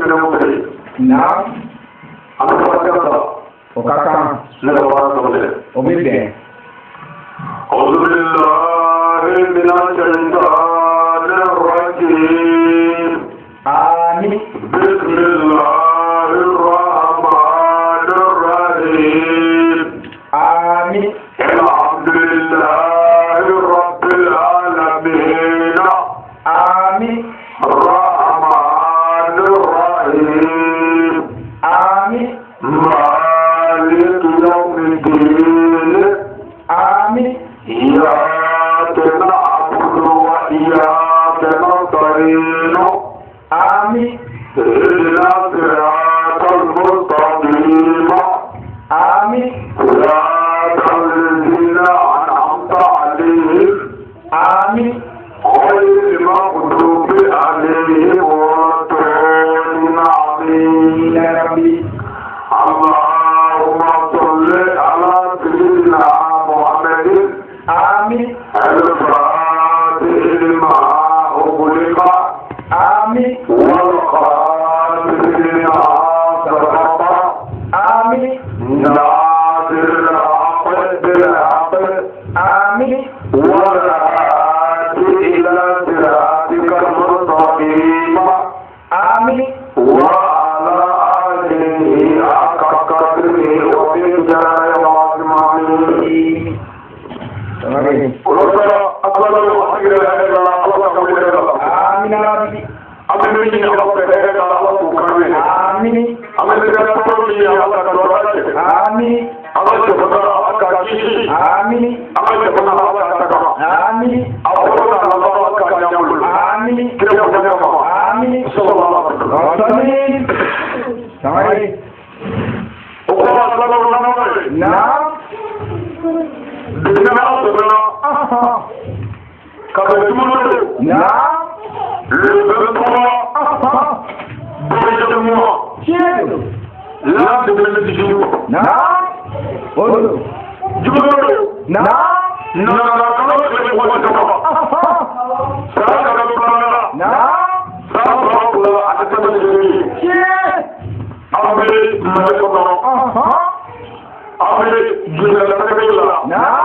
tɛmɛnen kɔfɛ. Naam. An bɛ fatiha ta. O ka kan. Ne ka baara daminɛ. O bɛ bɛn. أعوذ بالله من الشيطان الرجيم. Amin. بسم الله الرحمن الرحيم. Amin. الحمد لله رب العالمين. Amin. الرحمن الرحيم. Amin. مالك يوم الدين. Amin. إياك نعبد وإياك نستعين. Amin. اهدنا الصراط المستقيم. Amin. صراط الذين أنعمت عليهم. Amin. غير المغضوب عليهم ولا الضالين. آمين. Ya Rabbi. اللهم صل على سيدنا محمد. Amin. الفاتح لما أغلق. Amin. والخاتم لما سبق. Amin. ناصر الحق بالحق. Amin. والهادي إلى صراطك المستقيم. Amin. وعلى آله حق قدره ومقداره العظيم. Amin. Amin ya Rabbi. Amin. Amin. Amin. Amin. Amin. Amin. Amin. Sampai. Naam. Naam. Le 23 deuxième mois, Tiɲɛ don. L'an 2018. Naam. O don. Jumɛn Naam. Nana kalo tile 23. San 2000. Naam. San 2018. Tiɲɛ. An bɛ Mali kɔnɔ. An bɛ Guinée la. Naam.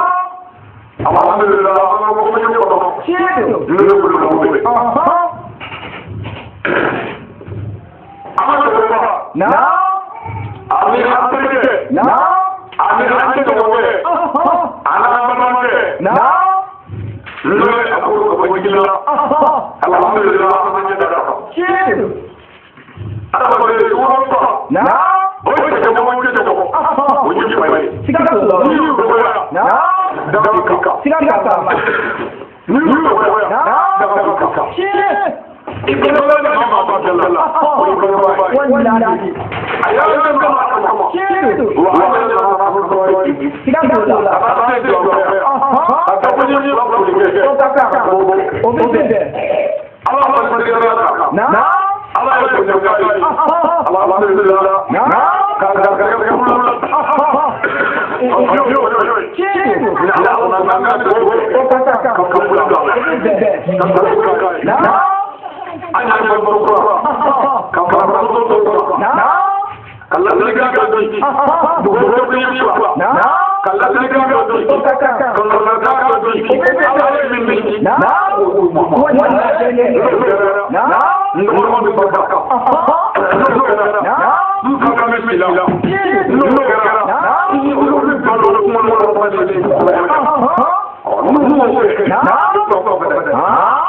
Alhamdulillah, an ka kɔɲɔ kɔnɔ. Tiɲɛ don. Ne bɛ bolo ye. An ka cɛkɔrɔba. Naam. Ani an terikɛ. Naam. Ani an cɛkɔrɔbakɛ. Ani an balimakɛ. Naam. N'o ye a ko ka bɔ ji la. Alhamdulillah, an ka ɲɛ da kan. Tiɲɛ don. Adamaden wɔɔrɔ. Naam. O ye cɛkɔrɔba ye cɛkɔrɔba. O ye jumɛn ye? Siga t'o la. N'i y'u dɔgɔya. Naam. Daga b'i kan. Siga t'a la. N'i y'u dɔgɔya. Naam. Daga b'i kan. Tiɲɛ. I balimakɛ ni maa b'a bɛɛ la. O ye balimaya ye. Walahi. A y'a ye kama kama. Tiɲɛ don. Wa a yɛrɛ nana fɔ ye. Siga t'o la. A ka taa jɔ a ka fɔ ye ba boli kɛ. O ka kan. O bɛ bɛn. Ala b'a sɛgɛrɛ kan. Naam. Ala ye bonya k'a ye. Alhamdulillah. Naam. Ka ka ka ka bolo la. Yo yo yo. Tiɲɛ don. Ala kɔnɔ an ka dugawu kɛ. O ka kan. Ka ka bolo la. O bɛ bɛn. Ka ka bolo k'a ye. Naam. An y'a fɔ bolo kura. Ka ka bolo kura. Naam. Ka ladilikan ka di. Dugukolo bɛ yi wa. Naam. Ka ladilikan ka di. O ka kan. Ka ladilikan ka di. Ala ye min di. Naam. O ma. Walahi. Naam. N'o bɛ barika. N'o kɛra. Naam. N'u ka kan bɛ la. Tiɲɛ don. N'o kɛra. Naam. N'u bɛ balo kuma kuma kuma N'u m'o kɛ. Naam.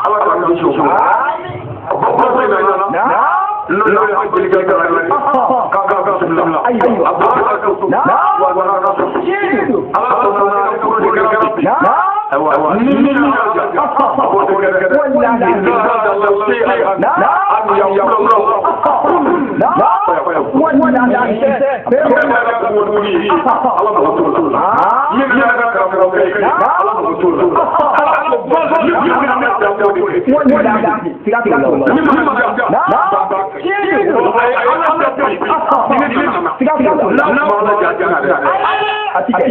Ala k'an kisi o ma. Amin. Ba ba in na. Naam. N'o ye jeli kɛ ka ye. Ka ka ka la. Ayiwa. A bɔra ka so. Naam. Wa wa ka so. Tiɲɛ don. Ala sɔnna ka kuru de kɛ. Naam. Ayiwa. Ni ni y'a ja. A b'o de kɛ. Walahi. Naam. Naam. Walahi. Walahi. Siga t'o la. Naam. Tiɲɛ don. Siga t'o la. A ti kɛ.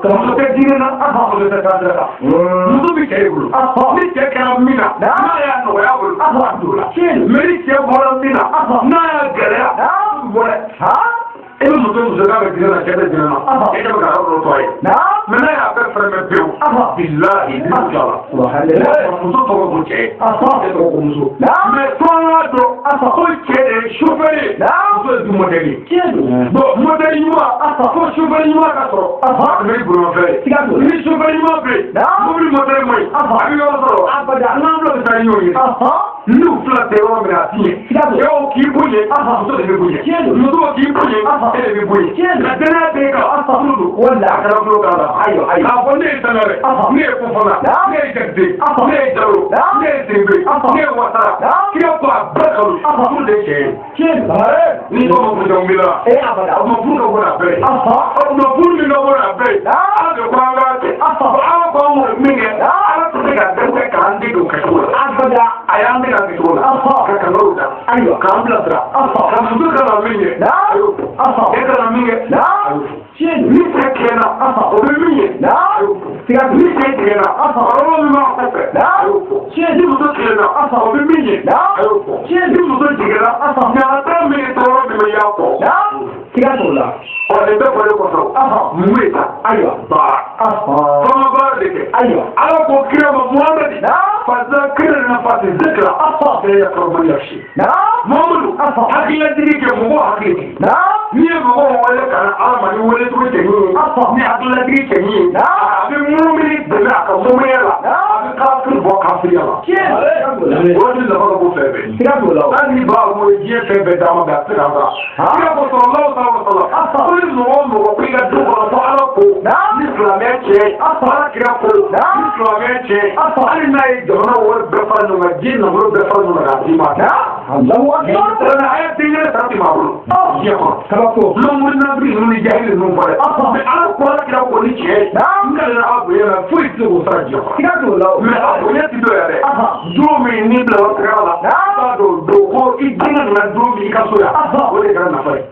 Muso tɛ diinɛ na, muso tɛ taa sira kan. Muso bɛ cɛ de bolo. Ni cɛ kɛra min na, n'a y'a nɔgɔya bolo, a don la. Mais ni cɛ bɔra min na, n'a y'a gɛlɛya, a bɛ bɔ dɛ. E bɛ muso k'a bɛ diinɛ na, cɛ tɛ diinɛ na. E bɛ ka yɔrɔ dɔ to a ye. Mais n'a y'a bɛɛ fɛrɛmɛ pewu, bilahi ni muso la. Muso tɔgɔ ko cɛ, cɛ tɔgɔ ko muso. Mais fo an k'a dɔn ko cɛ de ye chauffeur ye, muso ye du modèle ye. Bon, modèle ɲuman, fo chauffeur ɲuman ka sɔrɔ a tɛmɛ ni bolimafɛn ye. Ni chauffeur ɲuman bɛ yen, mobili moteur man ɲi, a bɛ yɔrɔ sɔrɔ. N'an fila bɛ taa ni ɲɔgɔn ye. N'u fila tɛ yɔrɔ min na, a ti ɲɛ. Cɛw k'i bonya, muso de bɛ bonya. Muso k'i bonya, e de bɛ bonya. Nka danaya b'e kan, furu don. A kɛra tulo k'a la. K'a fɔ ne ye Sangare, ne ye Fofana, ne ye Jakite, ne ye Jalo, ne ye Sidibe, ne ye Watara. Kira ko a bɛɛ kanu, furu de ye cɛ ye. Ni ko ma furu jamu b'i la, o ma furu ka bɔ n'a bɛɛ ye. O ma furu min ka bɔ n'a bɛɛ ye, Ala de ko an k'a kɛ. Ala ko an k'o min kɛ, Ala tɛ se ka dɛsɛ k'an dege o kɛcogo la. A y'an dege a kɛcogo la. Ka kangariw da. K'an bilasira. Ka muso ka na min kɛ, a y'o fɔ. E ka na min kɛ, a y'o fɔ. Ni cɛ tiɲɛna, o bɛ min ye, a y'o fɔ. Ni cɛ tigɛna, kɔlɔlɔ min b'a kɔfɛ, a y'o fɔ. Ni muso tiɲɛna, o bɛ min ye, a y'o fɔ. Ni muso jiginna, ɲagata min ye tɔɔrɔ min bɛ y'a kɔ. Ɔ, nin bɛɛ fɔlen kɔfɛ, mun bɛ taa? Baara. F'an ka baara de kɛ. Ala ko kira ma Muhamadi, fazakir nafasi zikra, sayakuru man yakhsha. Muhamadu, hakililajigin kɛ mɔgɔw hakili tigɛ. N'i ye mɔgɔw wele ka na Ala ma ni wele cogo cɛɲi ye, ni hakililajigin cɛɲi ye, a bɛ mumini dɛmɛ a ka muminiya la, a bɛ kafiri bɔ kafiriya la. Waati nafa ka bon fɛn bɛɛ. Hali ni ba wo ye diɲɛ fɛn bɛɛ d'a ma bi, a tɛ se k'a ban. Kira ko sallallahu alaihi wa sallam, ko ni mɔgɔ o mɔgɔ ko i ka du kɔnɔ ko Ala ko ni silamɛya cɛ ye, Ala kira ko ni silamɛya cɛ ye, hali n'a ye jamana wari bɛɛ fara ɲɔgɔn kan, diɲɛ nafolo bɛɛ fara ɲɔgɔn kan k'a d'i ma. Silamɛya a ye den kelen sara ti maa bolo diɲɛ kɔnɔ. Lɔnmori nafiri ninnu ni jahili ninnu fɔ dɛ. Mais Ala ko Ala kira ko ni cɛ ye, n kalenna a bonya la, foyi tɛ se k'o sara diɲɛ kɔnɔ. Mais a bonya ti dɔ yɛrɛ. Don min n'i bila sira la, i b'a dɔn don ko i denkɛ nana don min i ka so yan, o de kɛra nafa ye.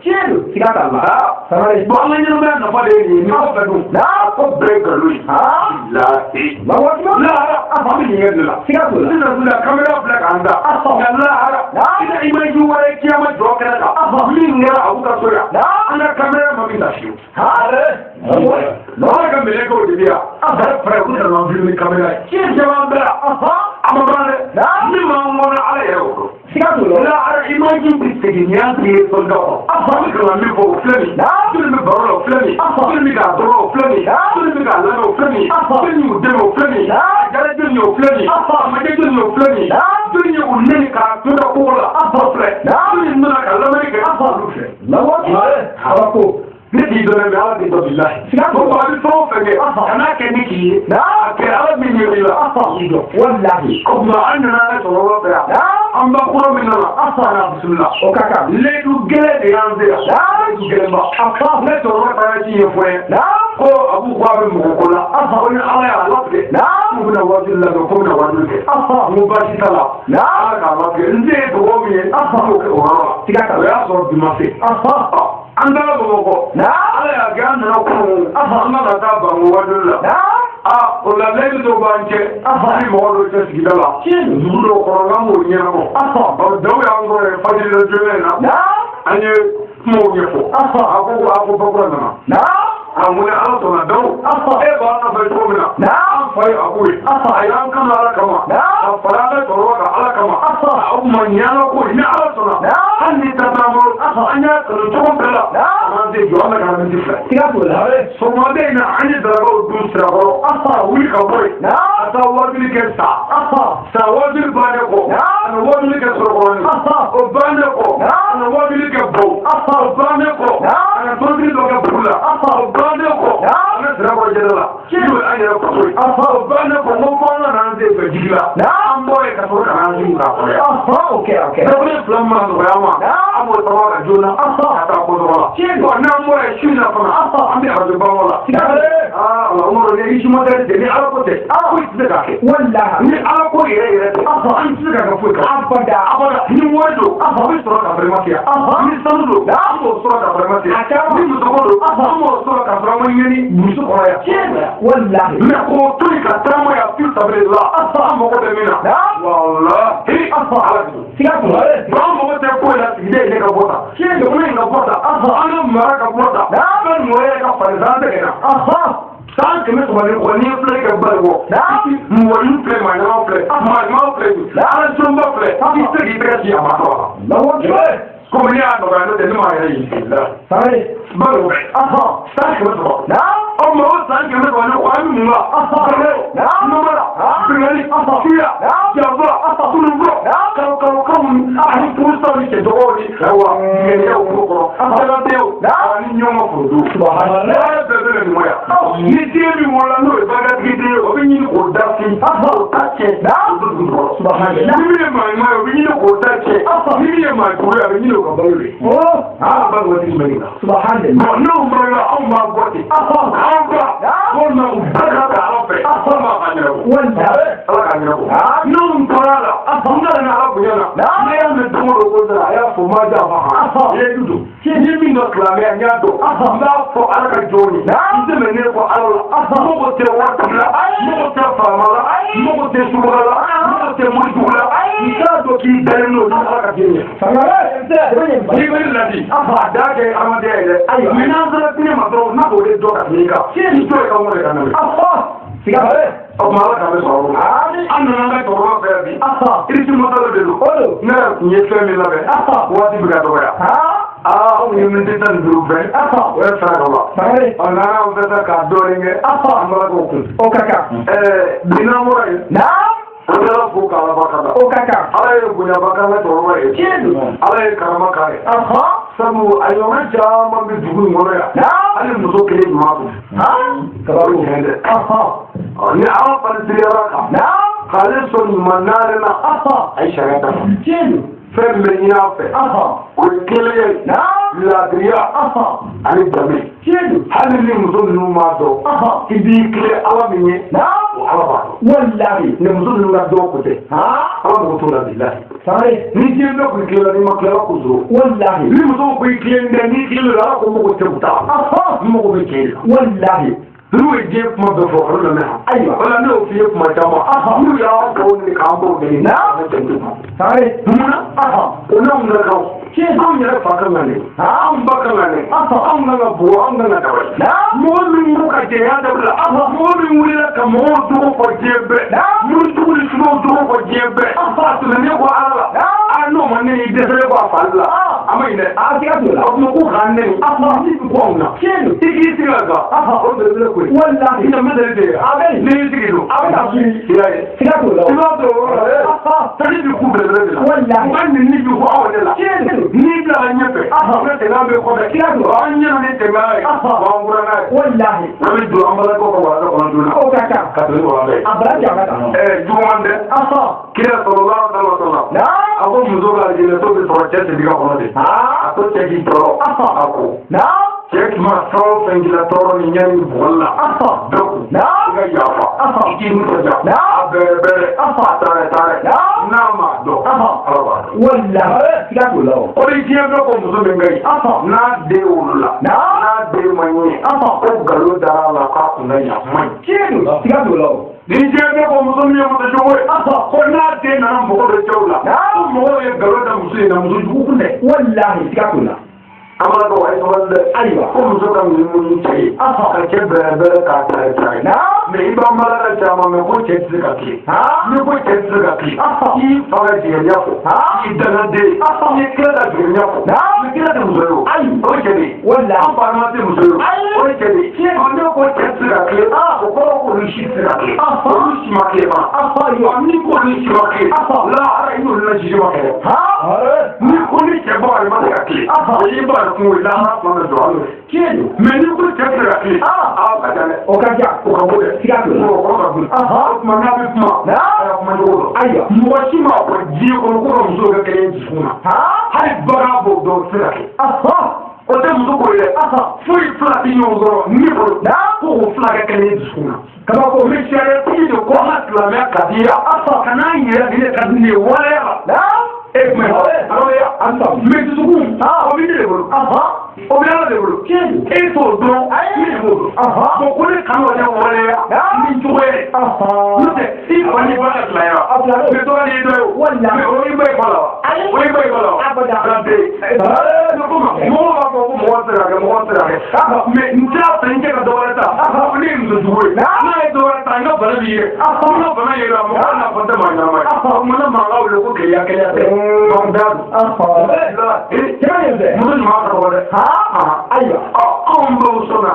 Bon, an ka ɲɛnamaya nafa de ye nin ye, nin kɔfɛ dun, a ko bɛɛ ye nkalon ye. Bilahi. Lahara, an bɛ ɲininka de la. Sisan sisan kamera filɛ k'an da. Nka lahara, i ka image wɛrɛ kiyama jɔ kɛnɛ kan, min kɛra abu ka so yan, an ka kamera ma min ta fiyewu. Ala ka mɛlɛkɛw de bɛ yan. A bɛ fɛrɛ u nana an filmer kamera ye. Caman bɛɛ la. A ma ban dɛ. Min b'an kɔnɔ Ala yɛrɛ y'o dɔn. Lahara image bɛ segin ni an tile sɔnda kɔnɔ. An bɛ ka min fɔ o filɛ nin ye. Joli bɛ baro la o filɛ nin ye. Joli bɛ k'a dɔgɔ o filɛ nin ye. Joli bɛ k'a lamɛn o filɛ nin ye. Joli y'u dɛmɛ o filɛ nin ye. A jara joli ye o filɛ nin ye. A ma kɛ joli ye o filɛ nin ye. Joli ye u nɛni k'a to da kogo la o filɛ. Joli nana ka lamɛnni kɛ olu filɛ. Ne t'i dɔn mɛ Ala b'i dɔn bilahi. O a bɛ fɛn o fɛn kɛ, kan'a kɛ ni k'i ye. A kɛ Ala min ɲɛ b'i la, a k'i dɔn. O tuma an nana an ka cɛkɔrɔba fɛ yan. An ba kura min nana, a n'a bisimila. Layidu gɛlɛn de y'an se yan. Layidu gɛlɛnba. Ne cɛkɔrɔba taara ci ɲɛfɔ n ye. Ko Abu ko a bɛ mɔgɔ ko la. Ko ni Ala y'a latigɛ, k'u bɛna waajuli lamɛn, k'u bɛna waajuli kɛ. N ko baasi t'a la. Ala k'a latigɛ. N se ye dugawu min ye, n b'o kɛ o yɔrɔ la. O y'a sɔrɔ bi ma se. An taara Bamakɔ. Ala y'a kɛ an nana kunun. An ka taa Banko waajuli la. O la layidu dɔw b'an cɛ ni mɔgɔ dɔw cɛ sigida la. Dugu dɔw kɔnɔ k'an b'o ɲɛnabɔ. Ɔ, daw y'an sɔrɔ yen fajiri la joona in na. An ye kumaw ɲɛfɔ. A ko ko a ko Bakura nana. A ko ni Ala sɔnna daw, e b'an nɔfɛ cogo min na, an fa ye Abu ye. A y'an kanu Ala kama. Ka fara an ka cɛkɔrɔba kan Ala kama. O tuma nin y'an ka ko ye. Ni Ala sɔnna, hali ni ta t'an bolo, an y'a kanu cogo bɛɛ la. An tɛ jɔ, an bɛ ka na miniti fila. Sɔgɔmada in na, an ye darakaw dun sirakɔrɔ. Ka wuli ka bɔ yen. Ka taa waajuli kɛ sa. Sa waajuli bannen kɔ, ka na waajuli kɛ Sɔrɔkɔrɔni. O bannen kɔ, ka na waajuli kɛ Baw. O bannen kɔ, ka na tɔnsigi dɔ kɛ Bugu la. O bannen kɔ, ka na Sirakɔrɔ jɛda la. N'o ye an yɛrɛ faso ye. O bannen kɔ, n ko fo an ka na an sen fɛ jigi la. An bɔra yen ka sɔrɔ ka na an sigi k'a kɔrɔ yan. Dabiri fila mana nɔgɔya an ma, an b'o taga ka joona ka taa ko tɔgɔ la. N'an bɔra yen su in na fana, an bɛ arajo banko la. Aa, ala Umaru ne i Rishimatɛri tɛ, ni Ala ko tɛ, foyi tɛ se k'a kɛ. Walahi. Ni Ala ko yɛrɛ yɛrɛ tɛ, an tɛ se k'a kɛ foyi kan. Abada. Abada. Ni wari don, a bɛ sɔrɔ ka sɔrɔ i ma se yan. Ni sanu don, an b'o sɔrɔ ka sɔrɔ i ma se yan. Ni musoko don, an b'o sɔrɔ ka sɔrɔ an ma ɲɛni burusi kɔnɔ yan. Walahi. Mais k'o to yen ka taama yan fi sabilillah, an mago bɛ min na. Walahi. Ala de don. Siga t'o la. An mago tɛ foyi la, sigida in ne ka bɔ tan. Jamana in ka bɔ tan. An ka mara ka bɔ tan. Fɛn ninnu yɛrɛ ka falen sa, an tɛ kɛ na. 130 n'i ye filɛ kɛ bali bɔ. Mɔgɔ filɛ, maa ɲɛnama filɛ, maa ɲuman filɛ, ala jɔnba filɛ, i tɛ se k'i tɛgɛ ci a ma sɔrɔ la. Komi ne y'a nɔgɔya, n'o tɛ ne m'a yɛrɛ y'i la. Bali bɔ. 130. Ɔ mɛ o 130 an bɛ mun kan? Namara, binkanni, suya, janfa, tununbɔ, kalo kalo kaw ani furusaw ni cɛjɔgɔw ni ayiwa ŋɛniyaw kungo kɔnɔ, dangadenw ani ɲɔgɔn ka forodenw. Ala bɛɛ bɛ nin yan. Ni den min wolola n'o ye barikatigi den ye, o bɛ ɲini k'o da fin, k'o ta tiɲɛ, k'o don dugu jukɔrɔ. Ni min ye maa ɲuman ye, o bɛ ɲini k'o da tiɲɛ. Ni min ye maa jugu ye, a bɛ ɲini o ka balo de. Ala b'a waati jumɛn de la? Bon, n'o balola, anw b'a bɔ ten. Anw ba, walima u barika bɛ Ala fɛ, walima a ka ɲɛnabɔ. Ala ka ɲɛnabɔ. N'anw tora a la, n nana Ala bonya na. Ne y'a mɛn don o don ko sara, a y'a fɔ ma janfa han. I ye du don. Ni min ka silamɛya, n y'a dɔn. N b'a fɔ Ala ka jɔn ye. N tɛ ne kɔ Ala la. Mɔgɔ tɛ wari la, mɔgɔ tɛ faama la, mɔgɔ tɛ subaga la, mɔgɔ tɛ morijugu la. I t'a dɔn k'i dalen don ni Ala ka den ye. N'i bɛ ne ladi, a da kɛ adamadenya ye dɛ. Mais n'an sera diinɛ ma dɔrɔn, n'a b'o de dɔn ka tɛmɛ i kan. I t'o ye ka ŋɔni ka na. O tuma Ala k'an bɛ sɔrɔ o la. An nana an ka cɛkɔrɔba fɛ yan bi. Irisi mɔtɛri de don. Ne yɛrɛ tun ye fɛn min labɛn, waati bɛ ka dɔgɔya. Anw ye miniti 15 fɛn, o ye fɛn dɔ la. Ɔ n'an fɛ sa k'a dɔɔnin kɛ, an bɔra k'o kun. O ka kan. Bi n'an bɔra yen. O kɛra fo k'Ala barika da. O ka kan. Ala ye bonyaba k'an ka cɛkɔrɔba ye. Ala ye karama k'a ye. Sabu a ɲɔgɔnna caman bɛ dugu in kɔnɔ yan. Hali muso kelen ɲuman don. Kabako tiɲɛ dɛ. Ni Ala fana siriyara kan. K'ale sɔn ɲuman naani na. A ye sariya dafa. Fɛn bɛ ɲini a fɛ. O ye kelen ye. Laadiriya ani danbe. Hali ni muso ninnu m'a dɔn. I b'i tilen Ala min ye. O Ala b'a dɔn. Walahi. Ni muso ninnu ka dɔn ko tɛ. Ala mago t'o la bilahi. Ni diɲɛ bɛɛ ko i tilen la, n'i ma tila Ala ko zoro. Walahi. Ni muso ko i tilen tɛ, n'i tilen la, Ala ko mago tɛ u ta. N mago bɛ cɛ de la. Walahi. N'u ye diɲɛ kuma bɛɛ fɔ, olu lamɛn. Ayiwa. Wala ne y'o f'i ye kuma caman. N'u y'an baw neni k'an baw neni. An bɛ tɛmɛ ma. Munna? O n'anw yɛrɛ kan. Anw yɛrɛ fa kan ka neni. Anw ba kan ka neni. Anw kan ka bugɔ, anw kan ka dabali. Mɔgɔ min ko ka jɛya dabila. Mɔgɔ min wulila ka mɔgɔw jogo fɔ diɲɛ bɛɛ. Morijugu ni sumaw jogo fɔ diɲɛ bɛɛ. A tɛmɛnen kɔ Ala la. A n'o ma neni, i dɛsɛlen kɔ a fali la. A ma ɲi dɛ. Siga t'o la. O tuma ko k'an neni. Ni bɛ bɔ anw na. I k'i sigi ka gan. O belebele koyi. Walahi. I na mɛtɛrɛ de ye. A bɛ yen. N'i y'i sigi don. A bɛ na fili. I y'a ye. Siga t'o la. I b'a sɔrɔ o yɔrɔ la. Tali bɛ ku belebele de la. Walahi. U ka nɛni bɛ bɔ aw de la. N'i bilala ɲɛfɛ. U ka tɛmɛ bɛ kɔfɛ. Siga t'o la. An ɲɛna ni tɛmɛ ye. Wa an bɔra n'a ye. Walahi. An bɛ don an balakaw ka walanda kɔnɔ joona. O ka kan. Ka tɛmɛ ni walanda ye. A bara jama kan. Juguman tɛ. Kira sɔrɔla alaihi wasallam. A ko muso ka alijinɛ so bɛ sɔrɔ cɛ sidiga kɔnɔ de. A to cɛ k'i tɔɔrɔ. A ko. Cɛ tuma fɛn o fɛn k'i la tɔɔrɔ ni ɲani ni bugɔli la. Bɛɛ kun. I ka yafa. I k'i nisɔndiya. A bɛrɛ bɛrɛ. A taarɛ taarɛ. N'a m'a dɔn. Ala b'a dɔn. Walahi. Siga t'o la o. O de diɲɛ bɛɛ ko muso min ka ɲi. N'a den wolola. N'a den ma ɲɛ. Ko nkalon dara a la k'a kun ka ɲa kuma ɲi. Siga t'o la o. Ni diɲɛ bɛɛ ko muso min ye muso jugu ye. Ko n'a den nana mɔgɔ dɔ cɛw la. Ko mɔgɔw ye nkalon da muso in na, muso jugu kun dɛ. Walahi, siga t'o la. An b'a dɔn a ye sabali dɛ. Ayiwa. Ko muso ka muɲu ni cɛ ye. Ka cɛ bɛrɛ bɛrɛ k'a tɛrɛ tɛrɛ. Mais i b'an balaka caman mɛn ko cɛ tɛ se ka tilen. N'i ko cɛ tɛ se ka tilen. I fa ka jiginya fɔ. I dangaden. I kira ka jiginya fɔ. Mais kira tɛ muso ye o. Ayi. O ye cɛ de ye. Walahi. An fa ma tɛ muso ye o. O ye cɛ de ye. Ne ko cɛ tɛ se ka tilen. O kɔrɔ ko olu si tɛ se ka tilen. Olu si ma tilen fana. Ni ko olu si ma tilen. Lahara i n'olu la jiji ma kɛlɛ. Ni ko ni cɛ bɔ a ma se ka tilen. O y'i ba yɛrɛ kungo ye lahara tuma bɛ jɔ an fɛ. Mais ni ko cɛ tɛ se ka tilen. Aa ka ca dɛ. O ka ca. O ka bon dɛ. Siga t'o la. O kɔrɔ ka bon. O tuma n'a bɛ kuma. A y'a kuma cogo dɔn. Ayiwa. Mɔgɔ si m'a fɔ diɲɛ kɔnɔ ko ka musow kɛ kelen ye dusukun na. Hali bagan b'o dɔn, o tɛ se ka kɛ. O tɛ muso ko ye dɛ. Foyi fila tɛ ɲɔgɔn sɔrɔ ne bolo. Ko k'o fila kɛ kelen ye dusukun na. Kabako. Mais sariyatigi de ko an ka silamɛya ka di ya. Ka n'a yɛrɛ nin de ka di ne ye waleya la. E kuma ye mais dusukun o bɛ ne de bolo. O bɛ Ala de bolo. E t'o dɔn, ne de b'o dɔn. Bon ko ne kanu ka kɛ waleya ni cogo ye. N'o tɛ i fa ni ba ka silamɛya. Mais dɔ ka di dɔ ye o. Mais o y'i ba ye ba la wa? O y'i ba ye ba la wa? Ne ko ma mɔgɔw b'a fɔ ko mɔgɔ tɛ se ka kɛ mɔgɔ tɛ se ka kɛ. Mais n t'a fɛ n cɛ ka dɔ wɛrɛ ta. Ne ye muso jugu ye. N'a ye dɔ wɛrɛ ta n ka bana b'i ye. N ka bana yera mɔgɔ n'a fɔ n tɛ maa ɲɛnama ye. O tuma ne mankan wuli ko keleya keleya tɛ. Donc da don. Muso ɲuman ka dɔgɔ dɛ. Ayiwa. Anw b'o sɔn na.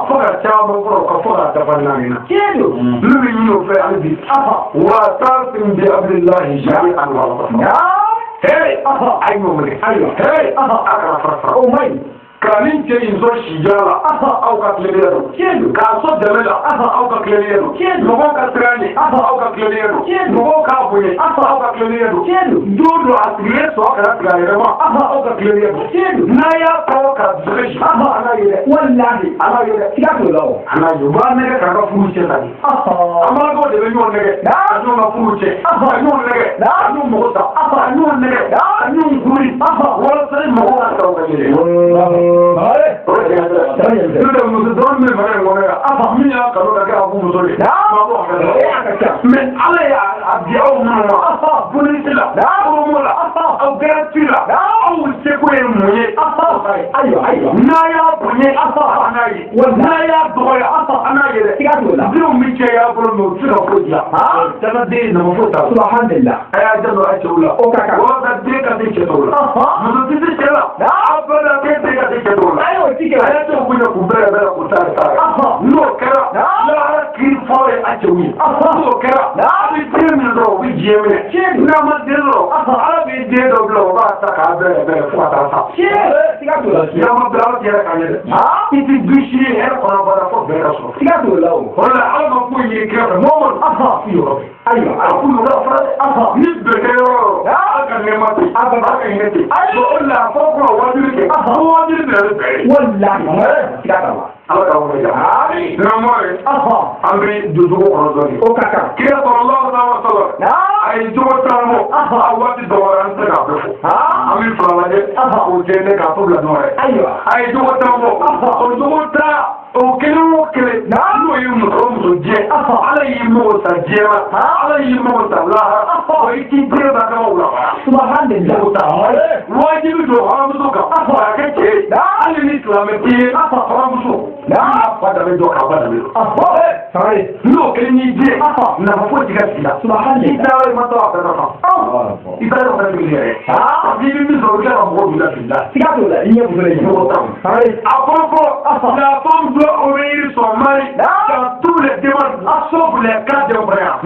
Fo ka caman kɔrɔ ka fɔ k'a dafa naani na. N'u bɛ ɲini o fɛ hali bi. Wa taasim bi abdillahi jami'an wala tafarraqu. Hey, a ye ɲɔgɔn minɛ. Hey, a kana fara fara. O man ɲi. Ka ni cɛ in sɔn sija la, aw ka tilennenya don. K'a sɔn dɛmɛ la, aw ka tilennenya don. Mɔgɔw ka siran ɲɛ, aw ka tilennenya don. Mɔgɔw k'a bonya, aw ka tilennenya don. Don dɔ a sigilen sɔn kana tigɛ a yɛrɛ ma, aw ka tilennenya don. N'a y'a tɔgɔ ka dusu kasi, a n'a ye dɛ. Walahi, a n'a ye dɛ. Siga t'o la o. A n'a ye. U b'a nɛgɛ k'a ka furu cɛ ta de. An balakaw de bɛ ɲɔgɔn nɛgɛ. Ka ɲɔgɔn ka furu cɛ. Ka ɲɔgɔn nɛgɛ. Ka ɲɔgɔn mago sa. Ka ɲɔgɔn nɛgɛ. Ka ɲɔgɔn guri. Walasa ni mɔgɔw ka ta u ka yɛlɛ. Muso dɔrɔn min mara in kɔnɔ yan min y'a kanu ka kɛ a ko muso ye mais Ala y'a di aw minnu ma bonisi la promo la aw gratuit la aw seko ye mun ye ayiwa n'a y'a bonya a n'a ye n'a y'a dɔgɔya a n'a ye dɛ denw bɛ cɛ y'a bolo mais u tɛ se ka foyi dilan dangaden nafa foyi t'a la subhanallah a y'a janto a cɛw la o ka kan walasa den ka se cɛ tɔw la muso tɛ se cɛ la a bɛɛ den tɛ ka se cɛ tɔw la a y'a cɛw bonya k'u bɛrɛ bɛrɛ k'u taa taa n'o kɛra lahara kiiri fɔlɔ ye a cɛw ye n'o kɛra a bɛ den min sɔrɔ o bɛ diɲɛ minɛ n'a ma den sɔrɔ Ala bɛ den dɔ bila o b'a ta k'a bɛrɛ bɛrɛ fo ka taa sa n'a ma bila Ala tɛ yɛrɛ k'a ɲɛ dɛ i tɛ du si ye hɛrɛ kɔnɔ bada fo bɛɛ ka sɔrɔ siga t'o la o o de la Ala ma foyi ɲini kira fɛ mɔgɔ ma f'i yɔrɔ fɛ ayiwa a k'u yɔrɔ fara dɛ ni bɛn kɛ yɔrɔ o yɔrɔ Ala ka nɛɛma tɛ yen Ala ka hinɛ tɛ yen o de la a fɔ ko ka waajuli kɛ ko waajuli bɛ na ni bɛn ye walahi siga t'a la Ala ka wuli ja ɲɛnamɔgɔ ye an bɛ don jogo kɔnɔ dɔɔnin o ka kan kira sallallahu alaihi wa sallam a ye jogo caman fɔ a waati dɔgɔyara an tɛ se k'a bɛɛ fɔ an bɛ fila lajɛ k'o jɛ k'a to bila dɔn wɛrɛ ayiwa a ye jogo caman fɔ o jogo ta o kelen o kelen n'o ye muso o muso jɛ Ala y'i mago sa diɲɛ la Ala y'i mago sa lahara o i t'i den ba kama wula subhanallah jogo ta wajibi don hɔrɔnmuso kan k'a kɛ cɛ ye hali ni silamɛ t'i ye hɔrɔnmuso n'a fa danbe dɔn k'a ba danbe dɔn n'o kelen y'i jɛ nafa foyi t'i ka sigi la i taara i ma taa a bɛɛ ka kan i taara i ma taa sigi yɛrɛ parce que i bɛ min sɔrɔ i bɛ tila ka mɔgɔw bila fili la siga t'o la i ɲɛ muso de ɲɛ a fɔlɔ fɔlɔ la femme doit obéir son mari dans tous les demandes sauf les cas d'incroyance.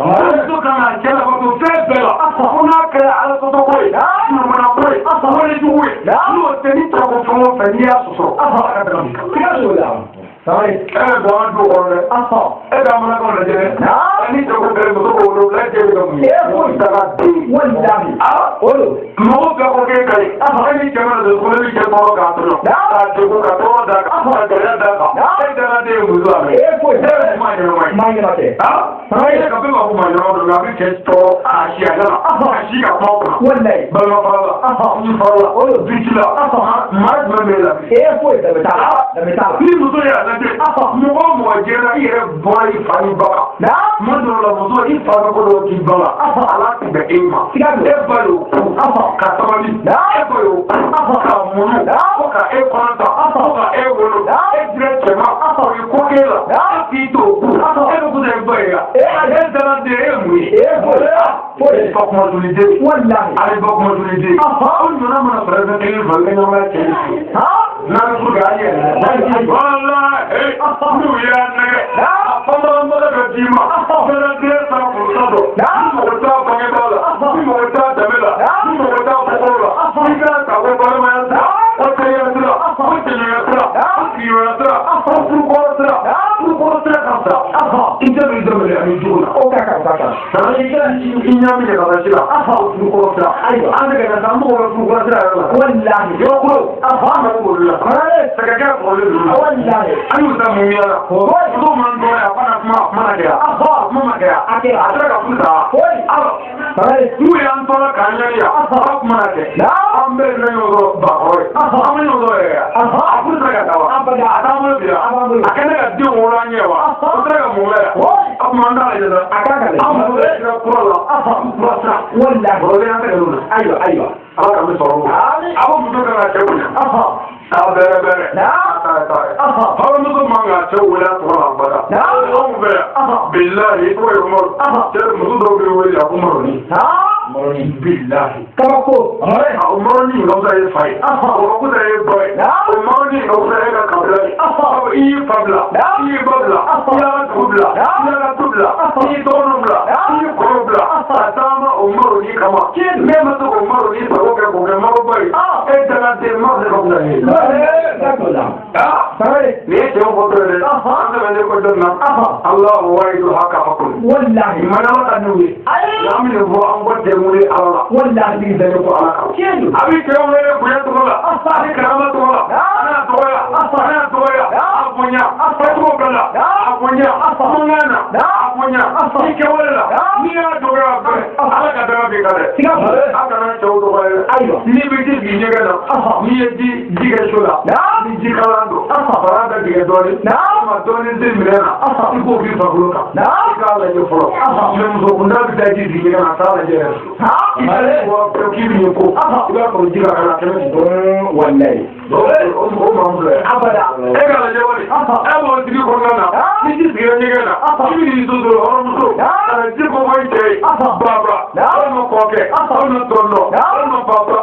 Muso kan ka cɛ labato fɛn bɛɛ la fo n'a kɛra Ala sɔsɔ ko ye ɲumanna ko ye wale jugu ye n'o tɛ ni tɔgɔ ko fɛn o fɛn n'i y'a sɔsɔ Ala ka daga b'i kan. Siga t'o la. E bɛ bɔ an du kɔnɔ dɛ e bɛ an balakaw lajɛ dɛ ni cɛ ko bɛɛ muso ko wolonwula cɛ bɛ ka mun ye daga den walahi o don mɔgɔw bɛɛ ko k'e ka ɲi e ni cɛ mana don ko ne bɛ cɛ tɔɔrɔ k'a tɔɲɔ k'a degun ka tɔɔrɔ d'a kan ka gɛlɛya d'a kan e daga den ye muso la mɛ e bɛ maa ɲɛnama ye maa ɲɛnama tɛ e ka bɛɛ b'a fɔ maa ɲɛnama don nka a bɛ cɛ tɔɔrɔ k'a si a da la k'a si ka kuma kunna walahi balima fara la ni fara la o don duci la maa jumɛn bɛ e la e foyi danbe t'a la danbe t'a la ni muso y'a lajɛ mɔgɔ o mɔgɔ jɛra i yɛrɛ bɔra i fa ni ba kan tuma dɔw la muso i fa bɛ ko dɔw k'i ba la ala tɛ bɛn e ma e ba y'o ku ka sabali e ba y'o ku ka muɲu fo ka e kɔnɔ ta fo ka e wolo e dira cɛ ma o ye ko k'e la e k'i t'o ku e bɛ ko e ba ye wa e dara den e ye mun ye e ba kuma joli den ale ba kuma joli den o ɲɔgɔnna mana sɔrɔ e bɛ kelen fila i ka ɲɛnamaya cɛ n'a bɛ furu kɛ a yɛrɛ walahi n'u y'a nɛgɛ a fanbaga ka d'i ma fɛnɛ den ta kurusa dɔn ni mɔgɔ t'a bangebaa la ni mɔgɔ t'a danbe la ni mɔgɔ t'a bɔkolo la i k'a ta ko balimaya sira ko teriya sira ko jɛɲɔgɔnya sira ko sigiɲɔgɔnya sira ko furuko Furukɔrɔ sira. Furukɔrɔ sira ka fisa. I tɛ don i dɛmɛ ani jugu la. O ka kan, o ka kan. I ɲaami de ka taa sira. Furukɔrɔ sira. Ayiwa. An bɛ ka taa an mago bɛ furukɔrɔ sira yɛrɛ la. Walahi. Yɔrɔ kuraw. An mago b'olu la. Sɛgɛkɛ kɔrɔlen ninnu. Walahi. An y'u ta mun yala. Muso man dɔgɔ a kana kuma a kuma na kɛ. A kuma ma kɛ. A kɛra. A sera ka furu sa. Alors. N'u y'an tɔɔrɔ k'an ɲani yan. A kuma na kɛ. An bɛɛ na ɲɔgɔn sɔrɔ bakɔrɔ ye. An bɛ ɲɔgɔn sɔrɔ yɛrɛ. A furu sera ka taa wa. A t'an bolo bi wa. A kɛnɛ ka denw wolo an ɲɛ wa. O sera ka mun kɛ yan. A kuma an t'a lajɛ dɛ. A kan ka lajɛ. An mago bɛ sira kura la. Kura sira. Walahi. Kɔrɔlen an tɛ kɛ n'o la. Ayiwa, ayiwa. Ala k'an bɛ sɔrɔ o. A ko muso kan ka cɛ bonya. A bɛrɛ bɛrɛ. A taa ye. Hɔrɔnmuso man ka cɛ wele a tɔgɔ la abada. Anw fɛ yan. Bilahi i tɔgɔ ye Umaru. Cɛ muso dɔw bɛ wele a ko Maroni. Bilahi. Kabako. A Maroni ka fisa e fa ye. O ka fisa e ba ye. O Maroni ka fisa e ka kabila ye. I y'i fa bila. I y'i ba bila. I y'a ka dugu bila. I y'a ka du bila. I y'i dɔgɔninw bila. I y'i kɔrɔw bila. Ka taama o Maroni kama. Ne ma se k'o Maroni sago kɛ k'o kɛ Maroba ye. E dangaden Maroni ka fisa ni ye. Nin ye cɛw fɔ dɔrɔn dɛ. An tɛmɛnen kɔ dɔn na. Allahu wahidu haka hakun. Walahi. Mana ala ka n'u ye. N'an bɛ nin fɔ an bɔ cɛ wele ala la. Walahi. Tigi dalen ko ala kan. A bɛ cɛw wele bonya tɔgɔ la. A bɛ karama tɔgɔ la. A n'a dɔgɔya. A n'a dɔgɔya. A bonya. Kɛcogo bɛɛ la. A bonya. Mankan na. A bonya. I kɛwale la. N'i y'a dɔgɔya bɛɛ. Ala ka danga b'i kan dɛ. A kana cɛw dɔgɔya dɛ. Ayiwa. N'i bɛ ji sigi ɲɛgɛn na. N'i ye ji kɛ so la. Ni ji kalan don. Fara bɛ tigɛ dɔɔnin. Walima dɔɔnin tɛ minɛ na. I k'o k'i farikolo kan. I k'a lajɛ fɔlɔ. Mɛ muso kunda bɛ taa ji sigi ɲɛgɛn na a t'a lajɛ yɛrɛ. I b'a k'i bɛ nin ko. I b'a sɔrɔ ji ka kalan kɛmɛ ni dɔɔnin. Walahi. O maa filɛ. Abada. E k'a lajɛ wali. E b'o tigi kɔnɔna na. Ni ji sigira ɲɛgɛn na. I bɛ n'i to dɔrɔn hɔrɔnmuso. Ka na ji kɔkɔ i cɛ ye. Baba. Walima kɔkɛ. Walima tɔnɔ. Walima papa.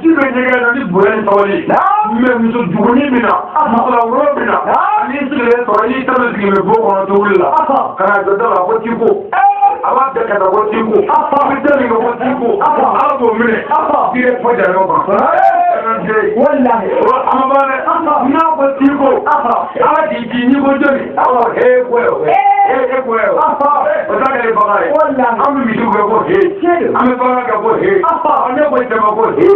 Ji bɛ ɲɛgɛn na ni bonya ni sabali ye. Mɛ muso jugunin bɛ na. Musolankolon bɛ na. N'i sigilen sɔrɔ i y'i ta bɛ sigilen bɛ bon kɔnɔ tobili la. Ka na jɔ da la ko ji ko. A b'a bɛɛ ka taa ko ji ko. A bɛ da min kɛ ko ji ko. Ala b'o minɛ. Direct fɔ jaɲɔ kɔnɔ. Walahi. A ma ban dɛ. N'a ko ji ko. Ala k'i ci n'i ko jɔni. A b'a fɔ he koyo. He koyo. O t'a kɛ bagan ye. Walahi. An bɛ misiw kɛ ko he. An bɛ bagan kɛ ko he. Ne ko cɛ ma ko he.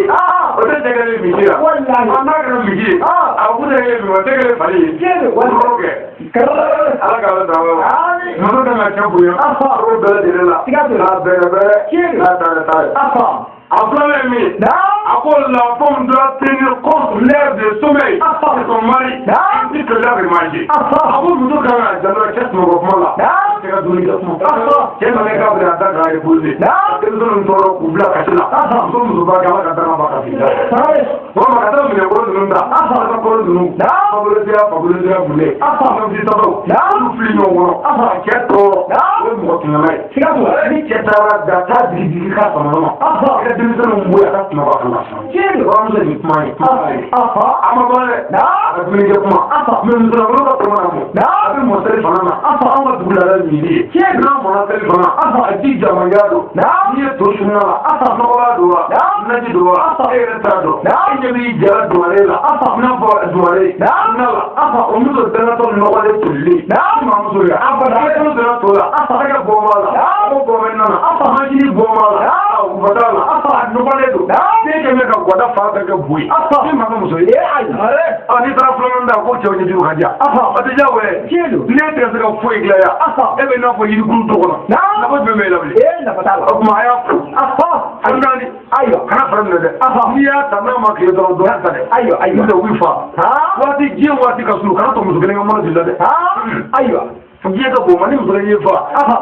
O tɛ cɛ kɛlen misi la. Walahi. N'a kɛra misi ye. A ko tɛ kɛ misi o tɛ kɛ fali ye. Walahi. O kɛ. Ala k'a bɛ taa wa. Muso kan ka cɛ bonya. O bɛɛ lajɛlen la. Siga t'o la. N'a bɛrɛ bɛrɛ. N'a taara taa ye. A filanan ye min ye. A ko la femme doit tenir compte l'heure de sommeil de son mari ainsi que l'heure de manger. A ko muso kan ka janto cɛ sunɔgɔ kuma la. Cɛ ka dumuni kɛ kuma. Cɛ nana k'a bɛna da k'a reposer. Denmisɛnninw tɔɔrɔ k'u bila kasi la. Muso musoba kɛ ala ka danga ba ka bi da. Walima ka taa minɛnkolo ninnu ta. Ka kolo ninnu. Fabolosiya fabolosiya bule. Nɔnfisataw. Olu fili ɲɔgɔn kɔnɔ. Ka cɛ tɔɔrɔ. O ye mɔgɔ tɔɲɔna ye. Ni cɛ taara da taa digi digi k'a sama ma. I ka denmisɛnninw bɔ yen a ka sunɔgɔ a kana sɔn. Hɔrɔnmuso nin kuma ye kuma ye. A ma ban dɛ. A ka dumuni kɛ kuma. Mɛ musolankolon ka tɔmɔ na mɔ. A bɛ mɔ seli fana na. Anw ka dugu laada ye midi ye. N'a mɔna seli fana. A ji jamanja don. N'i ye to sunna la. Nɔgɔba don wa. Naji don wa. E yɛrɛ t'a dɔn. E ɲɛ b'i jara duwale la. I n'a fɔ duwale. Na la. O muso dangatɔ nɔgɔlen tolilen. I mamuso ye. A bolo donna to la. A ka bɔ b'a la. Ko bɔ bɛ nana. Majini bɔ b'a la. A wata la. A nɔgɔlen don. Den kɛmɛ ka gwada fan bɛɛ kɛ bo ye. Ni ma kɛ muso ye. N'i taara filanan da ko cɛw ɲɛjugu ka diya. A tɛ diyagoya ye. Ne tɛ se ka foyi dilan yan. E bɛ n'a fɔ yirikuru du kɔnɔ. Nafa jumɛn bɛ e la bilen? Nafa t'a la. O tuma a y'a fo. Fɛn naani. Ayiwa. Kana fara minɛ dɛ. N'i y'a ta n'a ma tile dɔrɔn dɔ ta dɛ. Ayiwa, ayiwa. N'o tɛ u b'i fa. Waati diɲɛ waati ka surun kana to muso kelen ka mɔnɔ joli la dɛ. Ayiwa. Diɲɛ ka bon ma ni muso kelen y'i fa.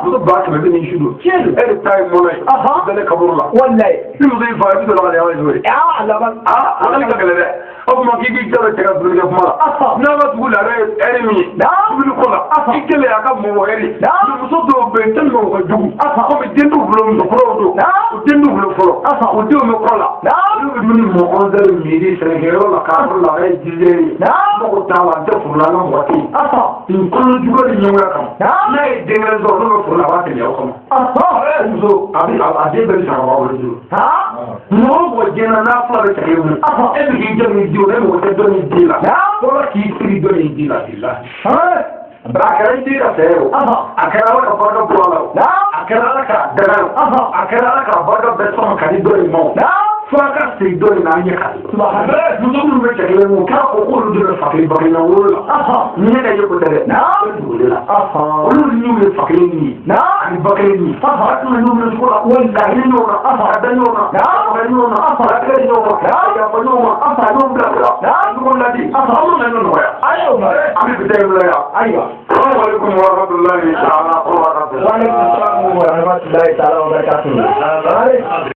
Muso 100 000 bɛ n'i su don. Tiɲɛ don. E de ta ye mɔnɔ ye. Dalen kaburu la. Walahi. Ni muso y'i fa i bɛ sɔrɔ ka ala jɔ ye. A laban. A ka gɛlɛn dɛ. O tuma k'i k'i jalo cɛ ka dumuni kɛ kuma la. N'a ka dugu laada ye ɛri min ye. Dumuni ko la. I kɛlen a ka mɔgɔ ɛri. Muso dɔw bɛ yen tellement u ka jugu. Komi den t'u bolo muso kuraw don. U den t'u bolo fɔlɔ. O denw bɛ kɔ la. Olu bɛ dumuni mɔ 11h midi sɛnɛkɛyɔrɔ la k'a sɔrɔ la ye 10h ye. Mɔgɔ t'a la, n tɛ furu la, n ka mɔgɔ tɛ yen. Nin kɔnɔ juguya ni ɲɛngoya kama. N'a ye den kelen sɔrɔ, n'o bɛ furu la, a b'a tɛmɛ aw kama. Muso a bɛ a den bɛɛ bɛ sa ka bɔ aw bolo. Mɔgɔ o mɔgɔ diɲɛ na n'a fila bɛ cɛ mun, e bɛ k'i jɔ ni den o, e mɔgɔ tɛ dɔ ni den la. Fɔlɔ k'i sigi dɔ ni den la bilahi. A kɛra i den ka fɛ ye o, a kɛra Ala ka barika bɔ a la o, a kɛra Ala k'a dɛmɛ o, a kɛra Ala ka barika bɛɛ sɔn ka di dɔ in ma o. Fo a ka segin dɔ in na an ɲɛ ka di. Muso minnu bɛ cɛ kelen kun, k'a ko k'olu de bɛ fa kelen ba kelen na wolo la. Ɲɛ ka ye ko tɛ dɛ. Olu la. Olu ni y'u ye fa kelen ni ye. Ani ba kelen ni. A tun bɛ ɲɔgɔn minɛ cogo la. Ka hinɛ ɲɔgɔn na. Ka da ɲɔgɔn na. Ka faga ɲɔgɔn na. Ka tɛgɛ di ɲɔgɔn ma. Ka yafa ɲɔgɔn ma. Ka ɲɔgɔn bilasira. Ka ɲɔgɔn ladi. Aw mana ɲɔgɔn nɔgɔya. An bɛ bi ta in bila yan. Ayiwa. Salamu alaikum wa rahmatulahi ta'ala wa barakatuh. Wa alaikum salam wa rahmatulahi ta'ala wa barakatuh.